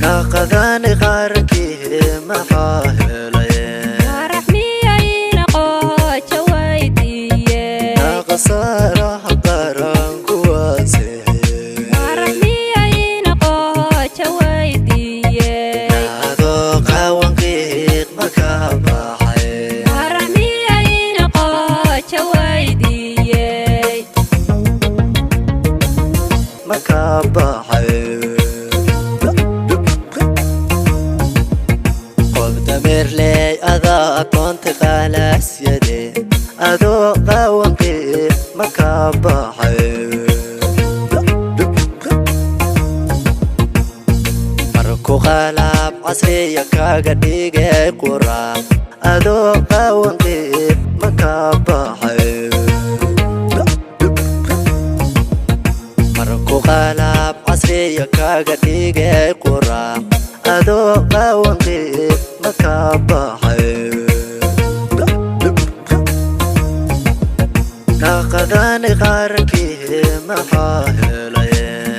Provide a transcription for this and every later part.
Naqadani qaarkii maxaa helay? Faarax miyayna qooja weydiiyey? Naqasaaraha qaran kuwaasixiyey. Faarax miyayna qooja weydiiyey? Adoo qawanqiiq ma ka baxay? Faarax miyayna qooja weydiiyey? Ma ka baxay? Qof dameerley adaa adoonta qalaasyade, adoo qawanqiiq ma ka baxay? Marku qalab casriya kaga dhigay quraac, adoo qawanqiiq ma ka baxay? Marku qalab casriya kaga dhigay quraac, adoo qawanqiiq ma ka baxay? Naqadani qaarkii maxaa helay?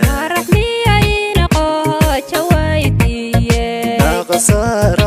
Faarax miyayna qooja weydiiyey? Naqasaara.